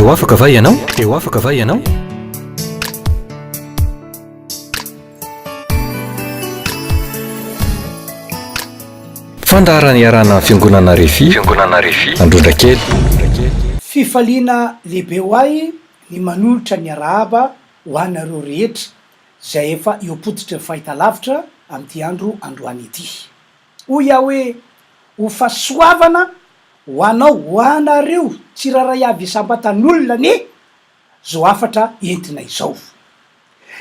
Te ho afaka va ianao? Te ho afaka va ianao? Fandaharana iarahana amin'ny Fiangonana Refi, Fiangonana Refi, Androndrakely. Fifaliana lehibe ho ahy ny manolotra ny arahaba ho anareo rehetra izay efa eo am-pototry ny fahitalavitra amin'ity andro androany ity. Hoy aho hoe, Ho fahasoavana ho anao, ho anareo tsirairay avy isam-batan'olona anie izao hafatra entina izao.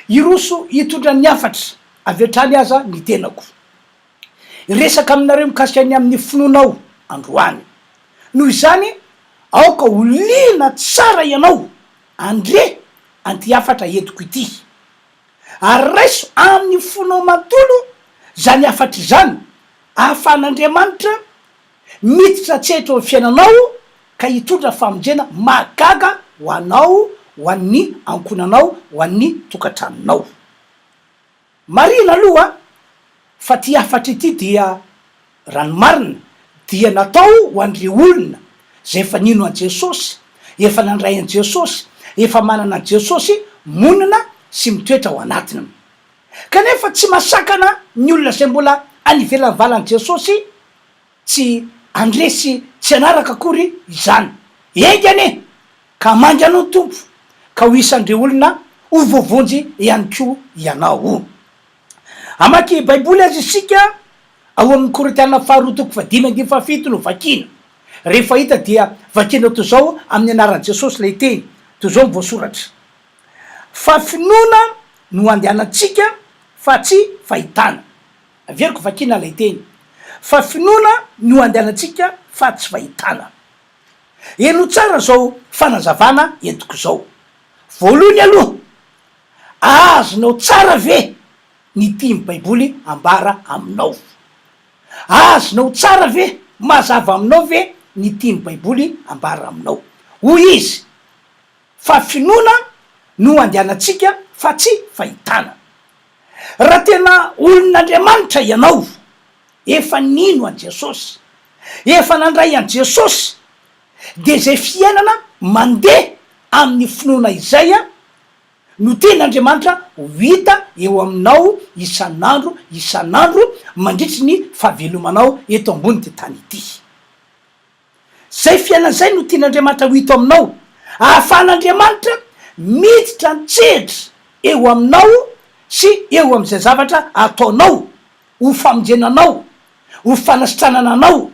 Hiroso hitondra ny hafatra avy hatrany aza ny tenako. Hiresaka aminareo mikasika ny amin'ny finoanao androany. Noho izany, aoka ho liana tsara ianao handre an'ity hafatra entiko ity. Ary raiso amin'ny fonao manontolo izany hafatra izany, ahafahan'Andriamanitra miditra an-tsehatra eo amin'ny fiainanao ka hitondra famonjena mahagaga ho anao, ho an'ny ankohonanao, ho an'ny tokantranonao. Marihina aloha fa ity hafatra ity dia, raha ny marina, dia natao ho an'ireo olona izay efa nino an'i Jesosy, efa nandray an'i Jesosy, efa manana an'i Jesosy monina sy mitoetra ao anatiny. Kanefa tsy mahasakana ny olona izay mbola any ivelan'ny valan'i Jesosy tsy handresy tsy hanaraka akory izany. Enga anie ka hamangy anao ny Tompo ka ho isan'ireo olona ho voavonjy ihany koa ianao. Hamaky Baiboly aza isika ao amin'ny Korintiana faharoa toko fahadimy andininy fahafito no vakiana. Rehefa hita dia vakiana toy izao amin'ny anaran'i Jesosy ilay teny, toy izao no voasoratra, Fa finoana no andehanantsika fa tsy fahitana. Averiko vakiana ilay teny, Fa finoana no andehanantsika fa tsy fahitana. Henoy tsara izao fanazavana entiko izao. Voalohany aloha, azonao tsara ve ny tian'ny Baiboly ambara aminao? Azonao tsara ve, mazava aminao ve ny tian'ny Baiboly ambara aminao? Hoy izy, Fa finoana no andehanantsika fa tsy fahitana. Raha tena olon'Andriamanitra ianao, efa nino an'i Jesosy, efa nandray an'i Jesosy, dia izay fiainana mandeha amin'ny finoana izay no tian'Andriamanitra ho hita eo aminao isan'andro isan'andro mandritry ny fahavelomanao eto ambonin'ity tany ity. Izay fiainana izay no tian'Andriamanitra ho hita aminao, ahafahan'Andriamanitra miditra an-tsehatra eo aminao sy eo amin'izay zavatra ataonao ho famonjena anao, ho fanasitranana anao,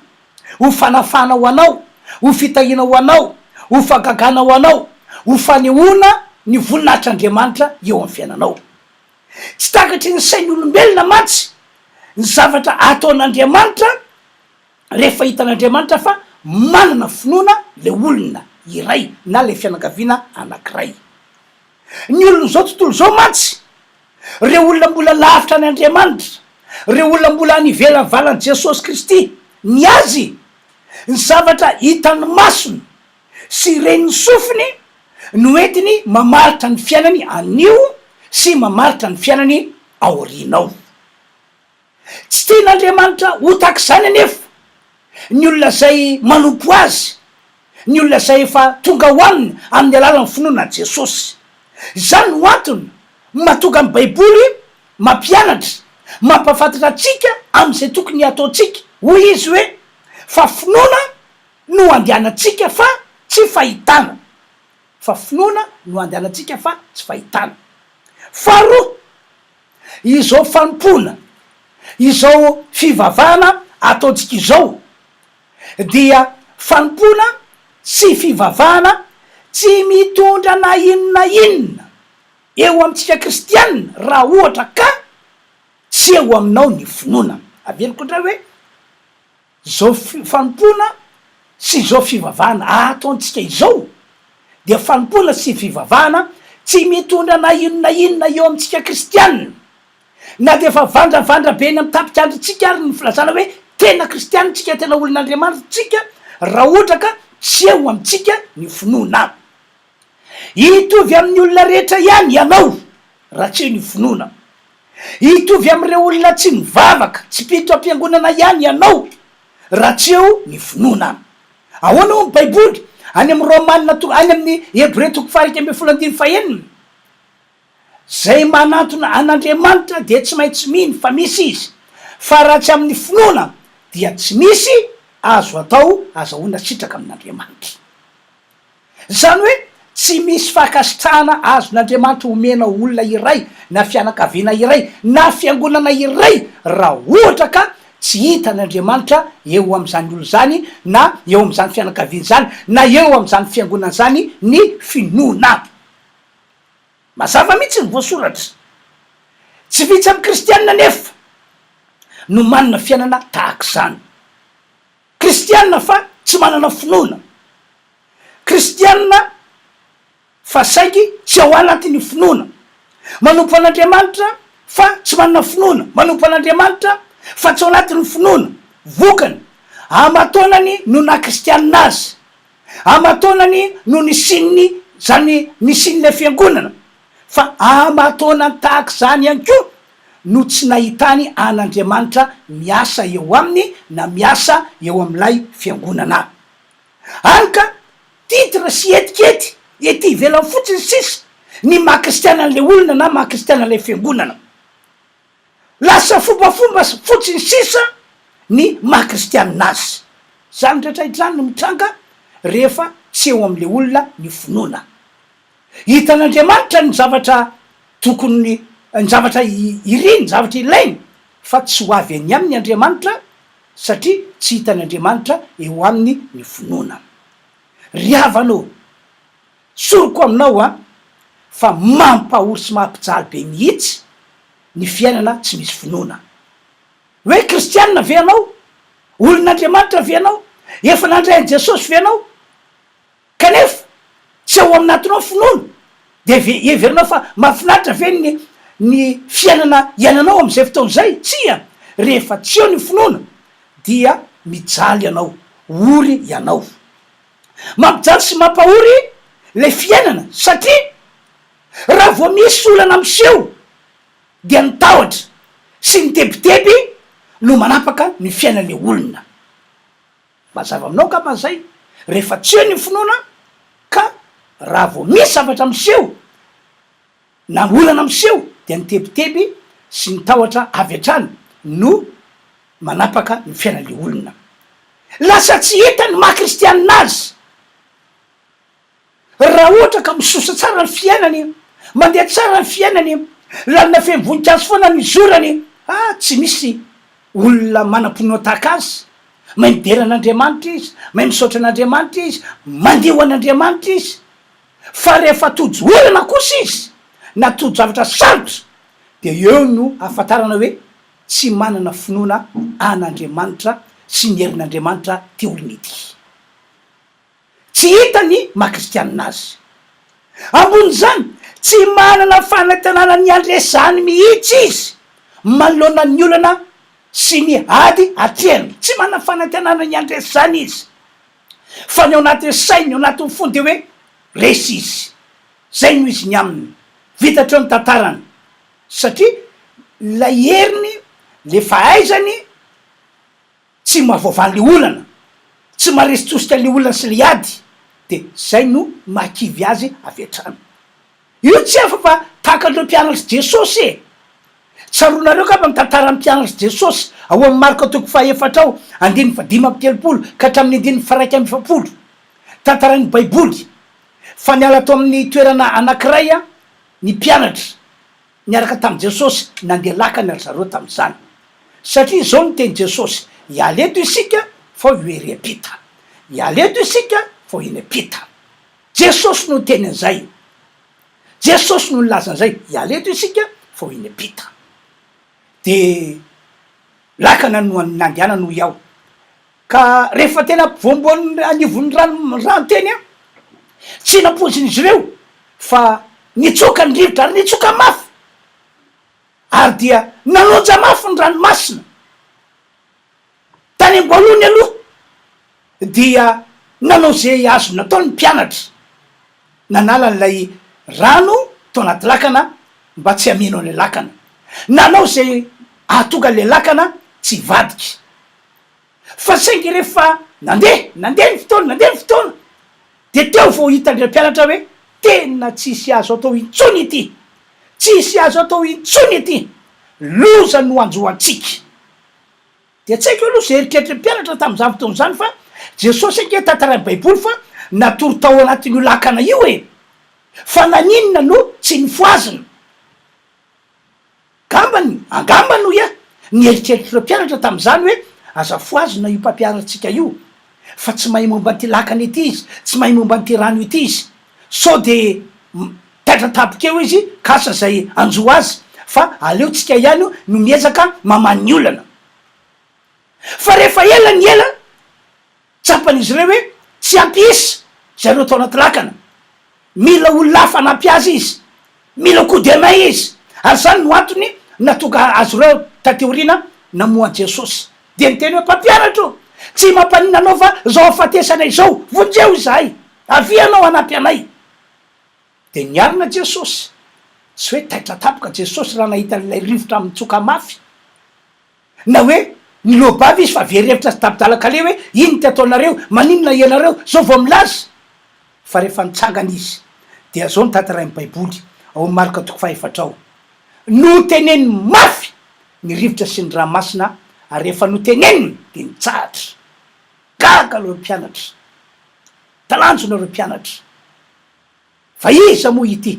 ho fanafahana ho anao, ho fitahiana ho anao, ho fahagagana ho anao, ho fanehoana ny voninahitr'Andriamanitra eo amin'ny fiainanao. Tsy takatry ny sain'ny olombelona mantsy ny zavatra ataon'Andriamanitra rehefa hitan'Andriamanitra fa manana finoana ilay olona iray na ilay fianakaviana anankiray. Ny olon'izao tontolo izao mantsy, ireo olona mbola lavitra an' Andriamanitra, ireo olona mbola any ivelan'ny valan'i Jesosy Kristy, ny azy, ny zavatra hitan'ny masony sy ren'ny sofiny no entiny mamaritra ny fiainany anio sy mamaritra ny fiainany aorianao. Tsy tian'Andriamanitra ho tahaka izany anefa ny olona izay manompo Azy, ny olona izay efa tonga ao Aminy amin'ny alalan'ny finoana an'i Jesosy. Izany no antony mahatonga ny Baiboly mampianatra, mampahafantatra antsika amin'izay tokony hataontsika. Hoy izy hoe, Fa finoana no andehanantsika fa tsy fahitana. Fa finoana no andehanantsika fa tsy fahitana. Faharoa, Izao fanompoana, izao fivavahana ataontsika izao dia fanompoana sy fivavahana tsy mitondra na inona inona eo amintsika kristiana raha ohatra ka tsy eo aminao ny finoana. Averiko indray hoe. Izao fanompoana sy izao fivavahana ataontsika izao dia fanompoana sy fivavahana tsy mitondra na inona inona eo amintsika kristianina. Na dia efa vandravandra be eny amin'ny tapik'andrintsika ary ny filazana hoe tena kristianina tsika, tena olon'Andriamanitra tsika, raha ohatra ka tsy eo amintsika ny finoana. Hitovy amin'ny olona rehetra ihany ianao raha tsy eo ny finoana. Hitovy amin'ireo olona tsy mivavaka, tsy mpiditra am-piangonana ihany ianao raha tsy eo ny finoana. Ahoana hoy ny Baiboly? Any amin'ny Romana toko, any amin'ny Hebreo toko faha-11 andininy fahenina, Izay manantona an'Andriamanitra dia tsy maintsy mino fa misy Izy, fa raha tsy amin'ny finoana dia tsy misy azo atao azahoana sitraka amin'Andriamanitra. Izany hoe tsy misy fankasitrahana azon'Andriamanitra omena olona iray na fianakaviana iray na fiangonana iray raha ohatra ka tsy hitan'Andriamanitra eo amin'izany olona izany na eo amin'izany fianakaviana izany na eo amin'izany fiangonana izany ny finoana. Mazava mihitsy ny voasoratra. Tsy vitsy amin'ny kristiana anefa no manana fiainana tahaka izany. Kristiana fa tsy manana finoana. Kristiana fa saingy tsy ao anatin'ny finoana. Manompo an'Andriamanitra fa tsy manana finoana. Manompo an'Andriamanitra fa tsy ao anatin'ny finoana. Vokany, aman-taonany no naha kristianina azy. Aman-taonany no nisian'ny zany nisian'ilay fiangonana. Fa aman-taonany tahaka izany ihany koa no tsy nahitany an'Andriamanitra miasa eo aminy na miasa eo amin'ilay fiangonana. Hany ka titre sy etikety ety ivelany fotsiny sisa ny maha kristiana an'ilay olona na maha kristiana an'ilay fiangonana. Lasa fombafomba fotsiny sisa ny maha kristianina azy. Izany rehetra izany no mitranga rehefa tsy eo amin'ilay olona ny finoana. Hitan'Andriamanitra ny zavatra tokony, ny zavatra iriny, ny zavatra ilainy, fa tsy ho avy any aminy Andriamanitra satria tsy hitan'Andriamanitra eo aminy ny finoana. Ry havana ô, tsoriko aminao an, fa mampahory sy mampijaly be mihitsy ny fiainana tsy misy finoana. Hoe kristianina ve ianao? Olon'Andriamanitra ve ianao? Efa nandray an'i Jesosy ve ianao? Kanefa tsy ao aminatinao ny finoana, dia heverinao fa mahafinaritra ve ny ny fiainana iainanao amin'izay fotoana izay? Tsia! Rehefa tsy eo ny finoana dia mijaly ianao, ory ianao. Mampijaly sy mampahory ilay fiainana satria raha vao misy olana miseho dia ny tahotra sy ny tebiteby no manapaka ny fiainan'ilay olona. Mazava aminao angamba izay, rehefa tsy eo ny finoana ka raha vao misy zavatra miseho na olana miseho dia ny tebiteby sy ny tahotra avy hatrany no manapaka ny fiainan'ilay olona. Lasa tsy hita ny maha kristianina azy. Raha ohatra ka misosa tsara ny fiainany, mandeha tsara ny fiainany, lalana feno voninkazo foana no izorany, ah tsy misy olona manam-pinoana tahaka azy, mahay midera an'Andriamanitra izy, mahay misaotra an'Andriamanitra izy, mandeha ho an'Andriamanitra izy. Fa rehefa tojo olana kosa izy, na tojo zavatra sarotra, dia eo no ahafantarana hoe tsy manana finoana an'Andriamanitra sy ny herin'Andriamanitra ity olona ity. Tsy hita ny maha kristianina azy. Ambonin'izany, tsy manana fanantenana ny handresy izany mihitsy izy manoloana ny olana sy ny ady atrehiny. Tsy manana fanantenana ny handresy izany izy. Fa ny ao anatin'ny sainy, ny ao anatin'ny fony dia hoe resy izy. Izay no izy ny aminy. Vita hatreo ny tantarany. Satria ilay heriny, ilay fahaizany, tsy mahavoavaha le olana, tsy maharesy tosika le olana sy le ady de zay no mahakivy azy avy hatrany. Io tsy hafa fa tahaka an'ireo mpianatr'i Jesosy e! Tsaroanareo angamba ny tantaran'ny mpianatr'i Jesosy ao amin'ny Marka toko fahaefatra ao, andininy fahadimy amby 30 ka hatramin'ny andininy faha-41. Tantarain'ny Baiboly fa niala tao amin'ny toerana anankiray ny mpianatra Niaraka tamin'i Jesosy nandeha lakana ry zareo tamin'izany. Satria izao no tenin'i Jesosy, Hiala eto isika fa ho ery am-pita. Hiala eto isika fa ho eny am-pita. Jesosy no niteny an'izay. Jesosy no nilaza an'izay, Hiala eto isika fa ho eny am-pita. Dia lakana no nandehanany hoy aho. Ka rehefa tena ampovoamboan'ny anivon'ny rano rano teny an, tsy nampoizin'izy ireo fa nitsoka ny rivotra ary nitsoka mafy ary dia nanonja mafy ny ranomasina. Tany am-boalohany aloha dia nanao izay azo natao ny mpianatra, nanala an'ilay rano tao anaty lakana mba tsy hameno an'ilay lakana, nanao izay hahatonga an'ilay lakana tsy hivadika. Fa saingy rehefa nandeha, nandeha ny fotoana, nandeha ny fotoana, Dia teo vao hitan'ireo mpianatra hoe tena tsisy azo atao intsony ity! Tsisy azo atao intsony ity! Loza no hanjo antsika! Dia tsy haiko aloha izay eritreritry ny mpianatra tamin'izany fotoana izany fa Jesosy ange tantarain'ny Baiboly fa natory tao anatin'io lakana io e! Fa naninona no tsy nofohazina? Angambany, angambany hoy aho, ny eritreritr'ireo mpianatra tamin'izany hoe, aza fohazina io mpampianarintsika io, fa tsy mahay momba an'ity lakana ity izy, tsy mahay momba an'ity rano ity izy. Sao dia taitra tampoka eo izy ka asa izay hanjo azy, fa aleontsika ihany no miezaka mamaha ny olana. Fa rehefa ela ny ela, Tsapan'izy ireo hoe tsy ampy isa zareo tao anaty lakana. Mila olona hafa hanampy azy izy. Mila coup de main izy. Ary izany no antony nahatonga azy ireo taty aoriana namoha an'i Jesosy. Dia niteny hoe, Mpampianatra ô, tsy mampaninona anao va izao hahafatesana izao? Vonjeo izahay! Avia ianao hanampy anay! Dia niarina Jesosy. Tsy hoe taitra tampoka Jesosy raha nahita an'ilay rivotra mitsoka mafy. Na hoe niloa-bava izy fa very hevitra sy dabidalakale hoe inn ty ataonareo, maninona ianareo zao vao milaza? Fa rehefa nitsangana izy dia zao no tantarain'ny baiboly ao amin'ny Marka toko fahefatra ao, noteneniny mafy ny rivotra sy ny ranomasina ary rehefa noteneniny dia nitsahatra. Gaga ireo mpianatra. Talanjona ireo mpianatra. Fa iza moa ity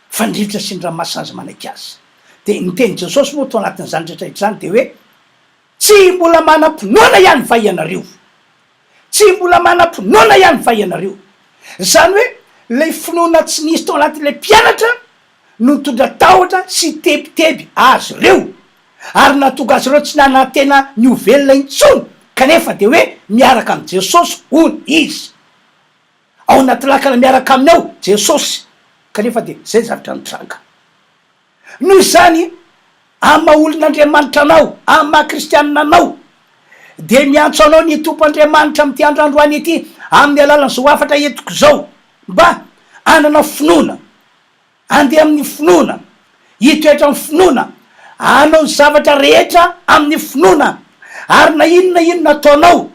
fa ny rivotra sy ny ranomasina aza manaiky azy? Dia ny tenin'i Jesosy moa tao anatin'izany rehetra rehetra izany dia hoe, Tsy mbola manam-pinoana ihany va ianareo? Tsy mbola manam-pinoana ihany va ianareo? Izany hoe ilay finoana tsy nisy tao anatin'ilay mpianatra no nitondra tahotra sy tebiteby azy ireo, ary nahatonga azy ireo tsy nanantena ny ho velona intsony, kanefa dia hoe miaraka amin'i Jesosy hono izy. Ao anaty lakana miaraka aminy ao Jesosy, kanefa dia izay ny zavatra nitranga. Noho izany, amin'ny maha olon'Andriamanitra anao, amin'ny maha kristianina anao, dia miantso anao ny Tompo Andriamanitra amin'ity andro androany ity, amin'ny alalan'izao hafatra entiko izao, mba hanana finoana, Handeha amin'ny finoana, hitoetra amin'ny finoana, hanao ny zavatra rehetra amin'ny finoana, ary na inona na inona ataonao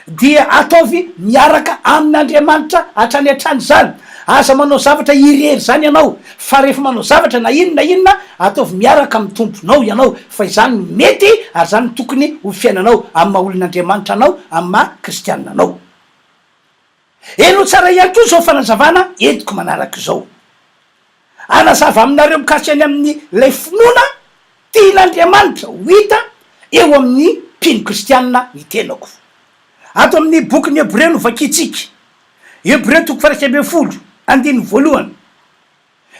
dia ataovy miaraka amin'Andriamanitra hatrany hatrany izany. Aza manao zavatra irery izany ianao, fa rehefa manao zavatra na inona na inona, ataovy miaraka amin'ny Tomponao ianao, fa izany no mety ary izany no tokony ho fiainanao amin'ny maha olon'Andriamanitra anao, amin'ny maha kristianina anao. Henoy tsara ihany koa izao fanazavana entiko manaraka izao. Hanazava aminareo mikasika ny amin'ny ilay finoana tian'Andriamanitra ho hita eo amin'ny mpino kristianina ny tenako. Ato amin'ny bokin'ny Hebreo no vakintsika. Hebreo toko faha-11, andininy voalohany.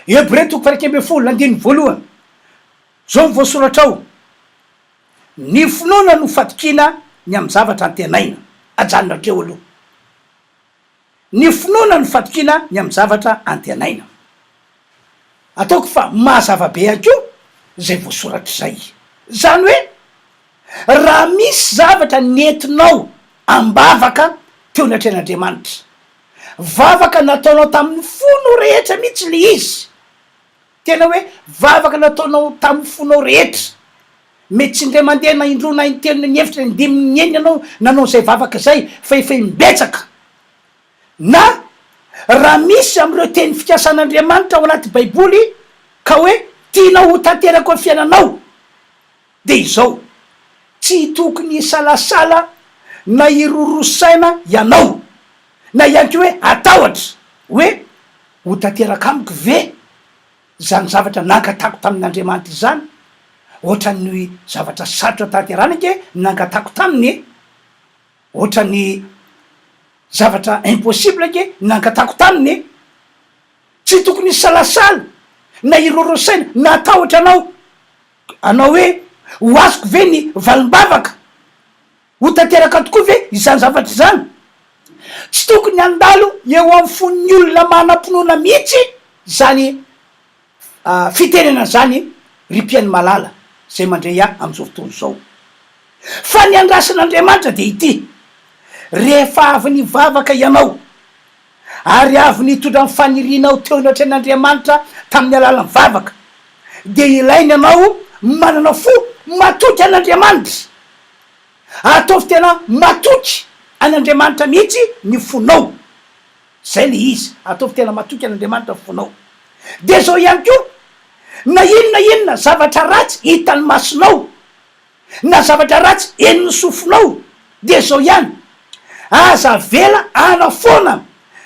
Hebreo toko faha-11, andininy voalohany. Izao no voasoratra ao. Ny finoana no fatokiana ny amin'ny zavatra antenaina. Ajanona hatreo aloha. Ny finoana no fatokiana ny amin'ny zavatra antenaina. Ataoko fa mazava be ihany koa izay voasoratra izay. Izany hoe, raha misy zavatra nentinao am-bavaka teo anatrehan'Andriamanitra, vavaka nataonao tamin'ny fonao rehetra mihitsy ilay izy, Tena hoe vavaka nataonao tamin'ny fonao rehetra. Mety tsy indray mandeha na indroa na intelo na inefatra na indimy na inenina ianao nanao izay vavaka izay fa efa imbetsaka. Na raha misy amin'ireo teny fikasan'Andriamanitra ao anaty Baiboly ka hoe tianao ho tanteraka ao fiainanao dia izao, tsy tokony hisalasala na hiroroa saina ianao na ihany koa hoe hatahotra hoe Ho tanteraka amiko ve izany zavatra nangatako tamin'Andriamanitra izany? Ohatran'ny zavatra sarotra tanterahina ange ny nangatako taminy e! Ohatran'ny zavatra impossible ange ny nangatako taminy e! Tsy tokony hisalasala na hiroro saina na hatahotra anao hanao hoe, Ho azoko ve ny valim-bavaka? Ho tanteraka tokoa ve izany zavatra izany? Tsy tokony handalo eo amin'ny fon'ny olona manam-pinoana mihitsy izany fitenenana izany, ry mpihaino malala izay mandre ahy amin'izao fotoana izao. Fa ny andrasan'Andriamanitra dia ity, rehefa avy nivavaka ianao, ary avy nitondra ny fanirianao teo anatrehan'Andriamanitra tamin'ny alalan'ny vavaka, dia ilaina ianao manana fo matoky an'Andriamanitra. Ataovy tena matoky an'Andriamanitra mihitsy ny fonao. Zay le izy, ataovy tena matoky an'Andriamanitra ny fonao. Dia zao ihany koa, na inona inona zavatra ratsy hitan'ny masonao, na zavatra ratsy henon'ny sofinao, dia zao ihany, aza avela hanafoana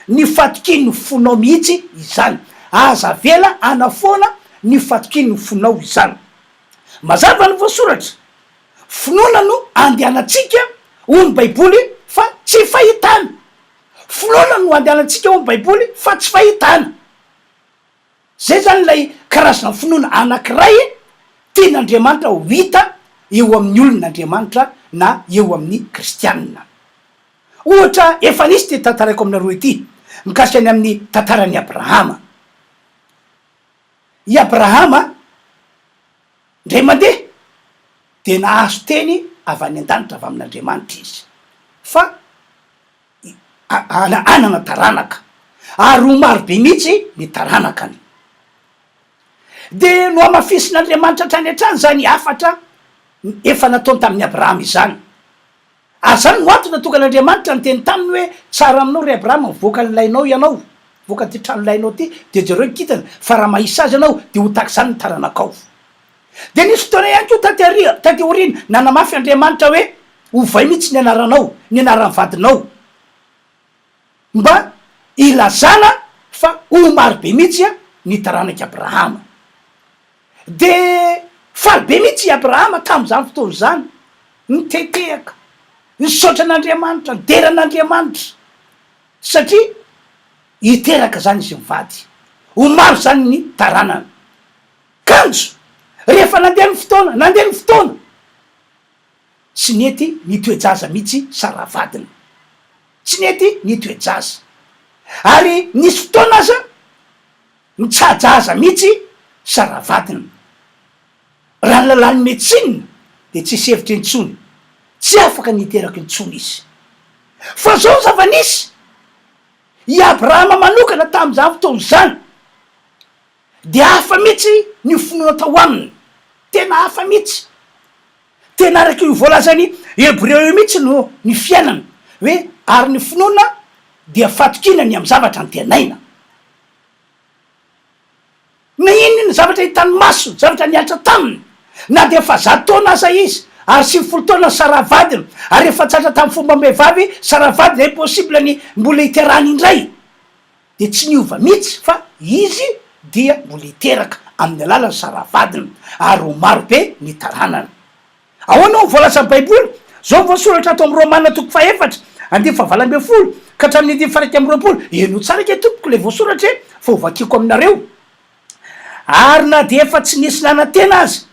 ny fatokian'ny fonao mihitsy izany. Aza avela hanafoana ny fatokian'ny fonao izany. Mazava ny voasoratra, finoana no andehanantsika hoy ny Baiboly fa tsy fahitana. Finoana no andehanantsika hoy ny Baiboly fa tsy fahitana. Izay izany ilay karazana finoana anankiray tian'Andriamanitra ho hita eo amin'ny olon'Andriamanitra na eo amin'ny kristianina. Ohatra efa nisy ity tantaraiko aminareo ity mikasika ny amin'ny tantaran'i Abrahama. I Abrahama, indray mandeha, dia nahazo teny avy any an-danitra avy amin'Andriamanitra izy, fa hanana taranaka, ary ho maro be mihitsy ny taranakany. Dia nohamafisin'Andriamanitra hatrany hatrany izany hafatra efa nataony tamin'i Abrahama izany. Ary izany no antony nahatonga an'Andriamanitra niteny taminy hoe, Tsara aminao, ry Abrahama, mivoaka ny lainao ianao, mivoaka an'ity trano lainao ity, dia jereo ny kintana, fa raha mahisa azy ianao, dia ho tahaka izany ny taranakao. Dia nisy fotoana ihany koa taty aoriana, taty aoriana, nanamafy Andriamanitra hoe, Ovay mihitsy ny anaranao, ny anaran'ny vadinao, mba hilazana fa ho marobe mihitsy ny taranak'i Abrahama. Dia faly be mihitsy i Abrahama tamin'izany fotoana izany, nitetehaka, nisaotra an'Andriamanitra, nidera an'Andriamanitra, satria hiteraka izany izy mivady, ho maro izany ny taranany. Kanjo, rehefa nandeha ny fotoana, nandeha ny fotoana, tsy nety nitoe-jaza mihitsy Saraha vadiny. Tsy nety nitoe-jaza. Ary nisy fotoana aza, Mitsaha-jaza mihitsy Sarah vadiny. Raha ny lalàn'ny médecine dia tsisy hevitra intsony, tsy afaka ny hiteraka intsony izy. Fa zao ny zava-nisy, i Abrahama manokana tamin'izany fotoana izany dia hafa mihitsy ny finoana tao aminy, tena hafa mihitsy. Tena araka io voalazan'ny Hebreo io mihitsy no ny fiainana, hoe ary ny finoana dia fatokiana ny amin'ny zavatra antenaina. Na inona inona zavatra hitan'ny masony, zavatra nihatra taminy, na dia efa 100 taona aza izy, ary 90 taona Saraha vadiny, ary efa tratra tamin'ny fombam-behivavy Saraha vadiny, impossible ny mbola hiterahany indray, dia tsy niova mihitsy fa izy dia mbola hiteraka amin'ny alalan'i Saraha vadiny, ary ho maro be ny taranany. Ahoana no voalazan'ny Baiboly? Izao no voasoratra ato amin'ny Romana toko fahefatra, andininy fahavalo ambin'ny folo ka hatramin'ny andininy faha-21. Henoy tsara ange tompoko ilay voasoratra e, fa hovakiko aminareo. Ary na dia efa tsy nisy nanantena aza,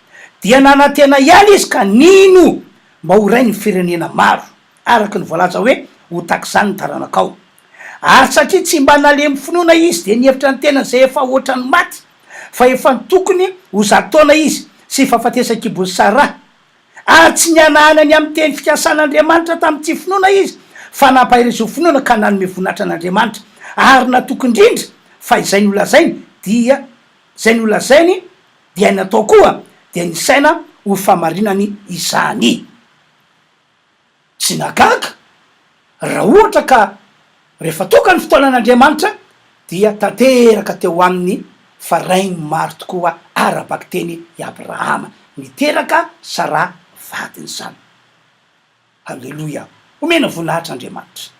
dia nanantena ihany izy ka nino mba ho rain'ny firenena maro, araka ny voalaza hoe, Ho tahaka izany ny taranakao. Ary satria tsy mba nalemy finoana izy, dia nihevitra ny tenany izay efa hoatran'ny maty, fa efa tokony ho 100 taona izy, sy fahafatesan-kibon'i Saraha. Ary tsy nihanahana ny amin'ny teny fikasan'Andriamanitra tamin'ny tsy finoana izy, fa nampaherezin'ny finoana ka nanome voninahitra an'Andriamanitra, ary natoky indrindra fa izay nolazainy dia izay nolazainy dia natao koa, dia nisaina ho fahamarinany izany. Tsy nahagaga raha ohatra ka rehefa tonga ny fotoanan'Andriamanitra dia tanteraka teo aminy fa rain'ny maro tokoa ara-bakiteny i Abrahama, niteraka Saraha vadiny izany. Haleloia! Omena voninahitra Andriamanitra.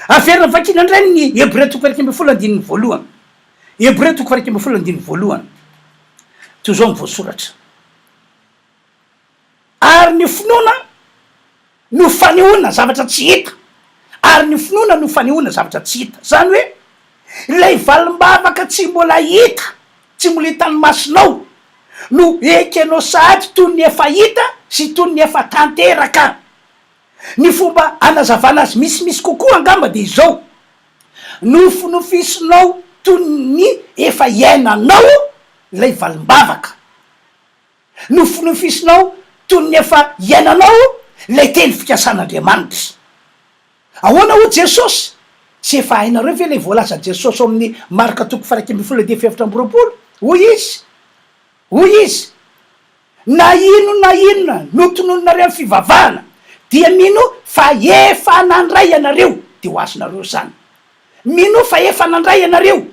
Averina vakiana indray ny Hebreo toko 11 andininy voalohany. Hebreo toko 11 andininy voalohany. Toy izao ny voasoratra. Ary ny finoana no fanehoana zavatra tsy hita. Ary ny finoana no fanehoana zavatra tsy hita. Izany hoe, ilay valim-bavaka tsy mbola hita, tsy mbola hitan'ny masonao, no ekenao sahady toy ny efa hita sy toy ny efa tanteraka. Ny fomba hanazavana azy misimisy kokoa angamba dia izao, nofinofisinao toy ny efa iainanao ilay valim-bavaka. Nofinofisinao toy ny efa iainanao ilay teny fikasan'Andriamanitra. Ahoana hoy Jesosy? Tsy efa hainareo ve ilay voalazan'i Jesosy ao amin'ny Marka toko faha-11 andininy faha-24? Hoy Izy, hoy Izy, Na inona na inona notononinareo amin'ny fivavahana, dia minoa fa efa nandray ianareo, dia ho azonareo izany. Minoa fa efa nandray ianareo.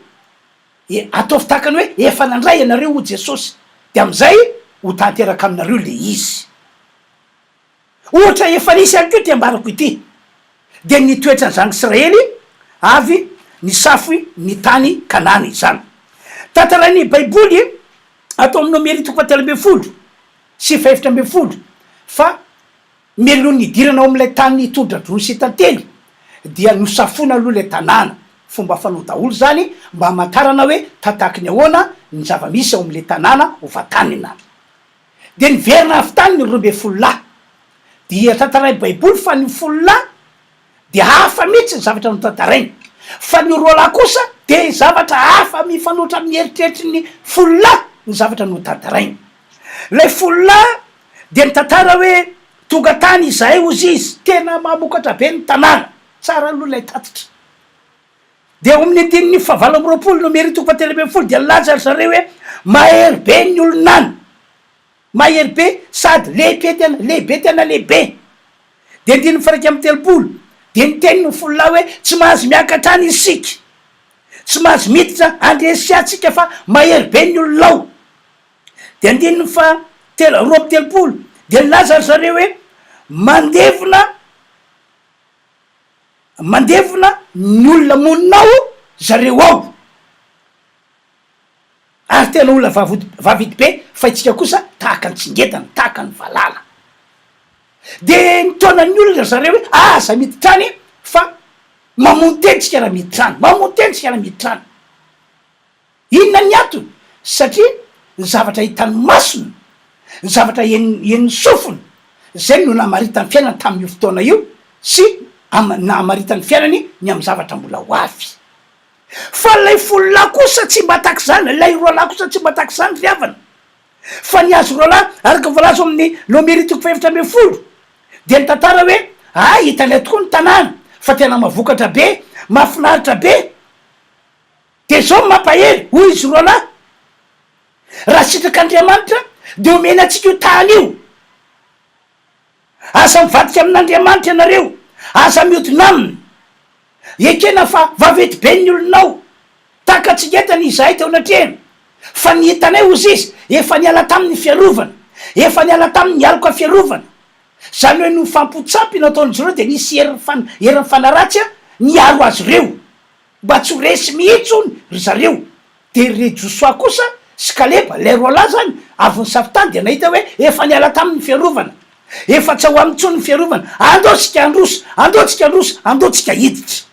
E, ataovy tahaka ny hoe efa nandray ianareo, hoy Jesosy, dia amin'izay ho tanteraka aminareo ilay izy. Ohatra efa nisy ihany koa ity ambarako ity, dia ny toetran'ny zanak'Israely avy nisafo ny tany Kanana izany. Tantarain'ny Baiboly ato amin'ny Nomery toko fahatelo ambin'ny folo sy fahefatra ambin'ny folo fa mialoha ny hidirana ao amin'ilay tany tondra-drono sy tantely dia nosafoina aloha ilay tanàna. Fomba fanao daholo izany mba hamantarana hoe tataky ny ahoana ny zava-misy ao amin'ilay tanàna ho vantanina. Dia niverina avy tany ny 12 lahy. Dia tantarain'ny Baiboly fa ny folo lahy dia hafa mihitsy ny zavatra notantarainy. Fa ny roa lahy kosa dia zavatra hafa mifanohitra amin'ny eritreritry ny folo lahy ny zavatra notantarainy. Ilay folo lahy dia nitantara hoe tonga tany izahay hozy izy, tena mamokatra be ny tanàna. Tsara aloha ilay tatitra. Dia ao amin'ny andininy fahavalo amby roapolo Nomery toko fahatelo ambin'ny folo dia nilaza ry zareo hoe mahery be ny olona any, mahery be sady lehibe tena lehibe tena lehibe. Dia andininy faha-31 dia niteny ny folo lahy hoe tsy mahazo miakatra any isika, tsy mahazo miditra handresy antsika fa mahery be ny olona ao. Dia andininy faha telo 32 dia nilaza ry zareo hoe mandevona Mandevona ny olona monina ao zareo ao ary tena olona vavody vavity be fa itsika kosa tahaka ny tsingentana, tahaka ny valala. De nitaona ny olona ry zareo hoe aza miditra any fa mamono tena tsika raha miditra any, mamono tena tsika raha miditra any. Inona ny antony? Satria ny zavatra hitan'ny masony, ny zavatra henon'ny sofiny, izay no namaritany fiainany tamin'io fotoana io sy namaritany fiainany ny amin'ny zavatra mbola ho avy. Fa ilay folo lahy kosa tsy mba tahaka izany, ilay roa lahy kosa tsy mba tahaka izany ry havana. Fa ny azy roa lahy, araka ny voalaza ao amin'ny Nomery toko faha-14, dia nitantara hoe, Hay, hitanay tokoa ny tanàna, fa tena mahavokatra be, mahafinaritra be. Dia izao no mampahery, hoy izy roalahy, Raha sitrak'Andriamanitra, dia omena antsika io tany io. Aza mivadika amin'Andriamanitra ianareo, aza miodina aminy. Ekena fa vaventy be ny olona ao, tahaka antsika entana izahay teo anatrehany. Fa ny hitanay, hozy izy, efa niala taminy ny fiarovana, efa niala taminy ny aloka fiarovana. Izany hoe noho ny fampotsampy nataon'izy ireo dia nisy herin'ny fanaratsy niaro azy ireo. Mba tsy ho resy mihitsy hono ry zareo. Dia ry Josoa kosa sy Kaleba, ilay roa lahy izany, avy nisafo tany dia nahita hoe efa niala taminy ny fiarovana. Efa tsy ao aminy intsony ny fiarovana. Andao isika handroso, andao tsika handroso, andao tsika hiditra.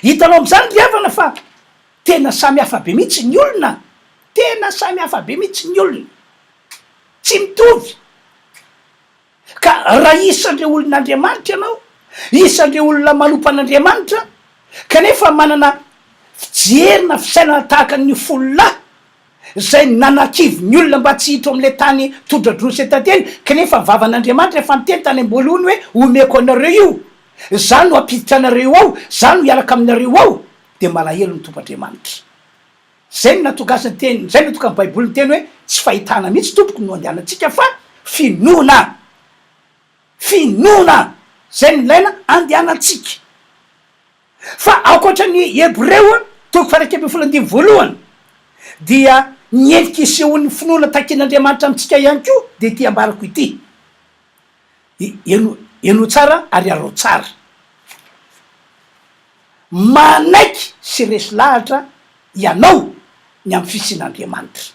Hitanao amin'izany ry havana fa tena samy hafa be mihitsy ny olona. Tena samy hafa be mihitsy ny olona. Tsy mitovy. Ka raha isan'ireo olon'Andriamanitra ianao, isan'ireo olona manompo an'Andriamanitra, kanefa manana fijery na fisainana tahaka ny folo lahy, izay nanakivy ny olona mba tsy hiditra ao amin'ilay tany tondra-droa sy tantely, kanefa ny vavan'Andriamanitra efa niteny tany am-boalohany hoe, Omeko anareo io, Izaho no hampiditra anareo ao, Izaho no hiaraka aminareo ao, dia malahelo ny Tompo Andriamanitra. Zay no nahatonga azy niteny, zay no nahatonga ny baiboly niteny hoe tsy fahitana mihitsy tompoko no andehanantsika fa finoana, finoana, zay no ilaina andehanantsika. Fa ankoatra ny Hebreo toko faha-11 andininy voalohany dia ny endrika isehoan'ny finoana takian'Andriamanitra amintsika ihany koa dia ity ambarako ity, henoy tsara ary araho tsara. Manaiky sy resy lahatra ianao ny amin'ny fisian'Andriamanitra.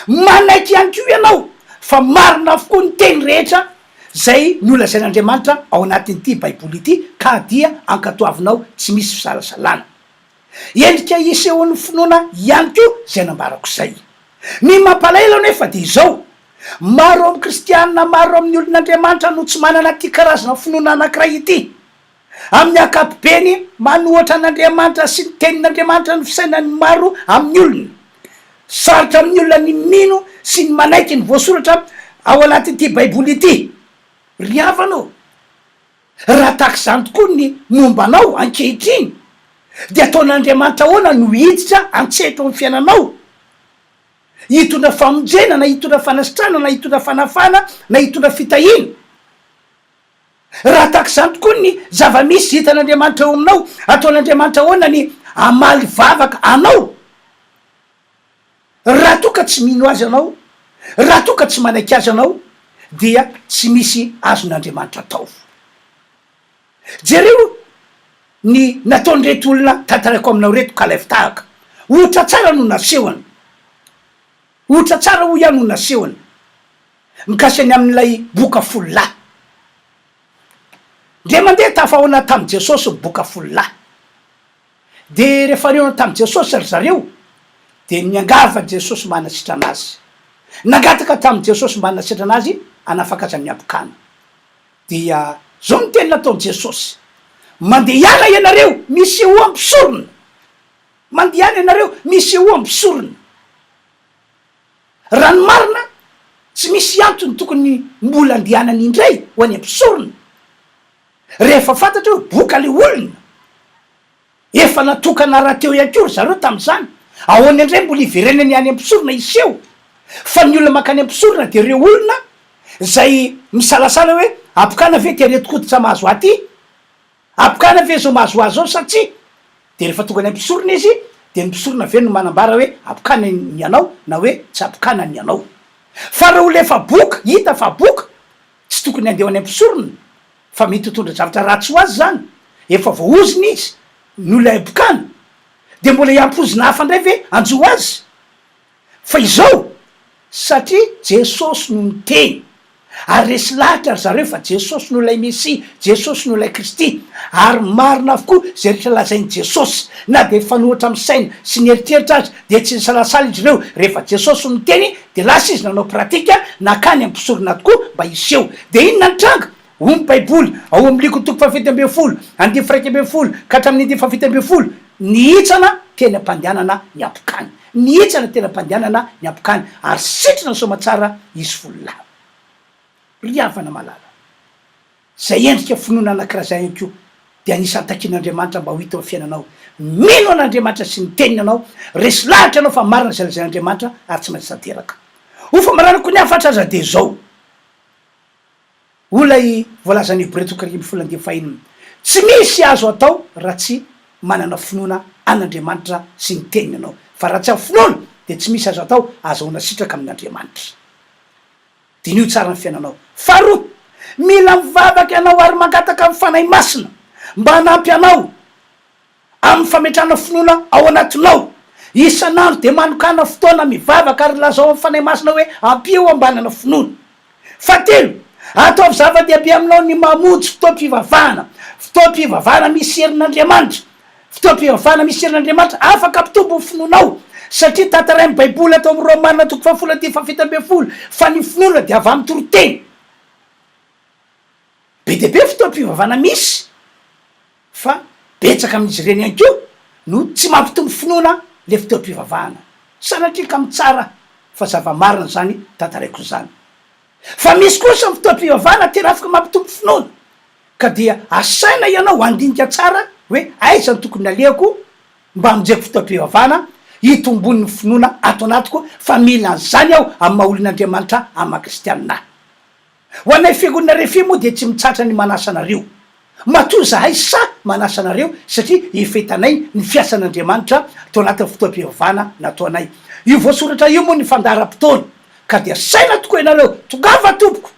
Manaiky ihany koa ianao fa marina avokoa ny teny rehetra izay nolazain'Andriamanitra ao anatin'ity Baiboly ity ka dia ankatoavinao tsy misy fisalasalana. Endrika isehoan'ny finoana ihany koa izay nambarako izay. Ny mampalahelo anefa dia izao, maro amin'ny kristiana, maro amin'ny olon'Andriamanitra no tsy manana ity karazana finoana anankiray ity. Amin'ny ankapobeny, manohatra an'Andriamanitra sy ny Tenin'Andriamanitra ny fisainan'ny maro amin'ny olona. Sarotra amin'ny olona ny mino sy ny manaiky ny voasoratra ao anatin'ity Baiboly ity. Ry havana ô, raha tahaka izany tokoa ny momba anao ankehitriny, dia ataon'Andriamanitra ahoana no hiditra an-tsehatra ao amin'ny fiainanao? Hitondra famonjena, na hitondra fanasitranana, na hitondra fanafahana, na hitondra fitahiana? Raha tahaka izany tokoa ny zava-misy hitan'Andriamanitra eo aminao, ataon'Andriamanitra ahoana ny hamaly vavaka anao? Raha toa ka tsy mino Azy ianao, raha toa ka tsy manaiky Azy ianao, dia tsy misy azon'Andriamanitra atao. Jereo ny nataon'ireto olona tantaraiko aminao ireto ka alaivo tahaka. Ohatra tsara no nasehony. Ohatra tsara hoy aho no nasehony. Mikasika ny amin'ilay boka fololahy. Indray mandeha tafahaona tamin'i Jesosy ny boka fololahy. Dia rehefa nihaona tamin'i Jesosy ry zareo, dia niangavy an'i Jesosy mba hanasitrana azy. Nangataka tamin'i Jesosy mba hanasitrana azy hanafaka azy amin'ny habokana. Dia izao ny teny nataon'i Jesosy, Mandehana ianareo, misehoa mpisorona. Mandehana ianareo, misehoa mpisorona. Raha ny marina, tsy misy antony tokony mbola andehanany indray ho any am-pisorona, rehefa fantatra hoe boka ilay olona. Efa natokana rahateo ihany koa ry zareo tamin'izany. Ahoana indray mbola hiverenany any am-pisorona hiseho? Fa ny olona mankany am-pisorona dia ireo olona izay misalasala hoe habokana ve ity aretin-koditra mahazo ahy ity? Habokana ve izao mahazo ahy izao sa tsia? Dia rehefa tonga any am-pisorona izy dia ny mpisorona ve no manambara hoe habokana ny anao na hoe tsy habokana ny anao? Fa raha olona efa boka, hita fa boka, tsy tokony handeha ho any am-pisorona fa mety hitondra zavatra ratsy ho azy izany, efa voaozona izy noho ilay habokana, dia mbola hiampy ozona hafa indray ve hanjo azy? Fa izao, satria Jesosy no niteny, ary resy lahatra ry zareo fa Jesosy no ilay Mesia, Jesosy no ilay Kristy, ary marina avokoa izay rehetra lazain'i Jesosy, na dia mifanohitra amin'ny saina sy ny eritreritra aza, dia tsy nisalasala izy ireo, rehefa Jesosy no niteny, dia lasa izy nanao pratika, nankany amin'ny mpisorona tokoa mba hiseho. Dia inona ny tranga? Hoy ny Baiboly, ao amin'ny Liko toko fahafito ambin'ny folo, andininy faha-iraika ambin'ny folo ka hatramin'ny andininy fahafito ambin'ny folo, Nihitsana teny am-pandehanana ny habokany. Nihitsana teny am-pandehanana ny habokany, ary sitrana soamatsara izy folo lahy. Ry havana malala, izay endrika finoana anankiray izay ihany koa dia anisan'ny takian'Andriamanitra mba ho hita eo amin'ny fiainanao. Mino an'Andriamanitra sy ny Teniny ianao, resy lahatra ianao fa marina izay lazain'Andriamanitra ary tsy maintsy tanteraka. Ho famaranako ny hafatra aza dia izao. Hoy ilay voalazan'ny Hebreo toko 11 andininy fahenina, Tsy misy azo atao raha tsy manana finoana an'Andriamanitra sy ny Teniny ianao. Fa raha tsy amin'ny finoana, dia tsy misy azo atao ahazahoana sitraka amin'Andriamanitra. Diniho tsara ny fiainanao. Faharoa, mila mivavaka ianao ary mangataka ny Fanahy Masina mba hanampy anao amin'ny fametrahana finoana ao anatinao. Isan'andro dia manokàna fotoana mivavaka ary lazao amin'ny Fanahy Masina hoe ampio aho mba hanana finoana. Fahatelo, ataovy zava-dehibe aminao ny mamonjy fotoam-pivavahana. Fotoam-pivavahana misy herin'Andriamanitra. Fotoam-pivavahana misy herin'Andriamanitra afaka hampitombo ny finoanao. Satria tantarain'ny Baiboly ato amin'ny Romana toko fahafolo andininy fahafito ambin'ny folo fa ny finoana dia avy amin'ny toriteny. Be dia be fotoam-pivavahana misy. Fa betsaka amin'izy ireny ihany koa no tsy mampitombo finoana le fotoam-pivavahana. Sanatria ka mitsara fa zava-marina izany tantaraiko izany. Fa misy kosa ny fotoam-pivavahana tena afaka mampitombo finoana. Ka dia asaina ianao handinika tsara hoe aiza no tokony alehako mba hamonjeko fotoam-pivavahana hitomboan'ny finoana ato anatiko fa mila an'izany aho amin'ny maha olon'Andriamanitra amin'ny maha kristianina ahy. Ho anay fiangonana Refi moa dia tsy mitsahatra ny manasa anareo. Matoa izahay sahy manasa anareo satria efa hitanay ny fiasan'Andriamanitra tao anatin'ny fotoam-pivavahana nataonay. Io voasoratra io moa ny fandaharam-potoana ka dia saina tokoa ianareo, tongava tompoko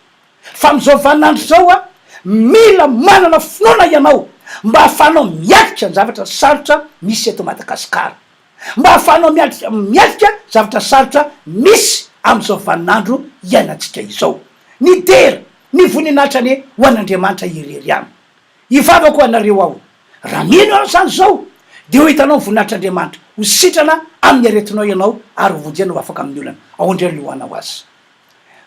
fa amin'izao vaninandro izao a, mila manana finoana ianao mba hahafahanao miatrika ny zavatra sarotra misy eto Madagasikara. Mba hahafahanao miatrika miatrika zavatra sarotra misy amin'izao vaninandro iainantsika izao. Ny dera, ny voninahitra anie ho an'Andriamanitra irery ihany. Hivavaka ho anareo aho. Raha mino ianao izany izao, dia ho hitanao ny voninahitr'Andriamanitra. Ho sitrana amin'ny aretinao ianao ary ho vonjena ho afaka amin'ny olana. Ao indray no hanao azy.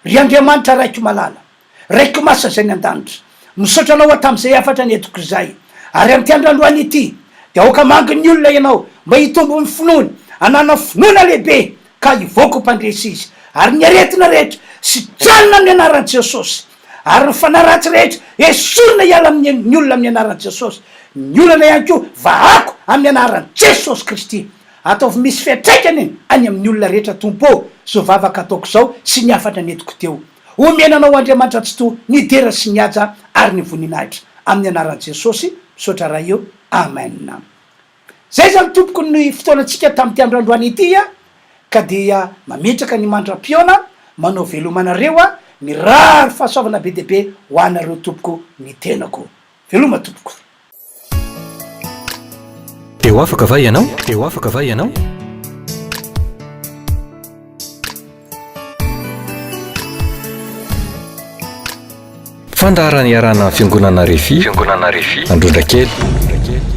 Ry Andriamanitra Raiko malala, Raiko masina izay any an-danitra, misaotra Anao aho tamin'izay hafatra nentiko izay, ary amin'ity andro androany ity, dia aoka hamangy ny olona Ianao mba hitombo ny finoany, hanana finoana lehibe ka hivoaka ho mpandresy izy, ary ny aretina rehetra sitranina amin'ny anaran'i Jesosy, ary ny fanahy ratsy rehetra esorina hiala amin'ny ny olona amin'ny anaran'i Jesosy, ny olana ihany koa vahako amin'ny anaran'i Jesosy Kristy. Ataovy misy fiantraikany any amin'ny olona rehetra Tompo ô, zao vavaka ataoko zao sy ny hafatra nentiko teo. Omena anao Andriamanitra Tsitoha ny dera sy ny haja. ary ny voninahitra. Amin'ny anaran'i Jesosy, misaotra Ray o. Amen. Zay zany tompoko ny fotoanantsika tamin'ity andro androany ity a, ka dia mametraka ny mandra-pihaona, manao veloma anareo a, mirary fahasoavana be dia be ho anareo tompoko ny tenako. Veloma tompoko. Dia ho afaka va ianao? Dia ho afaka va ianao? Fandaharana iarahana amin'ny Fiangonana Refi, Fiangonana Refi, Androndrakely.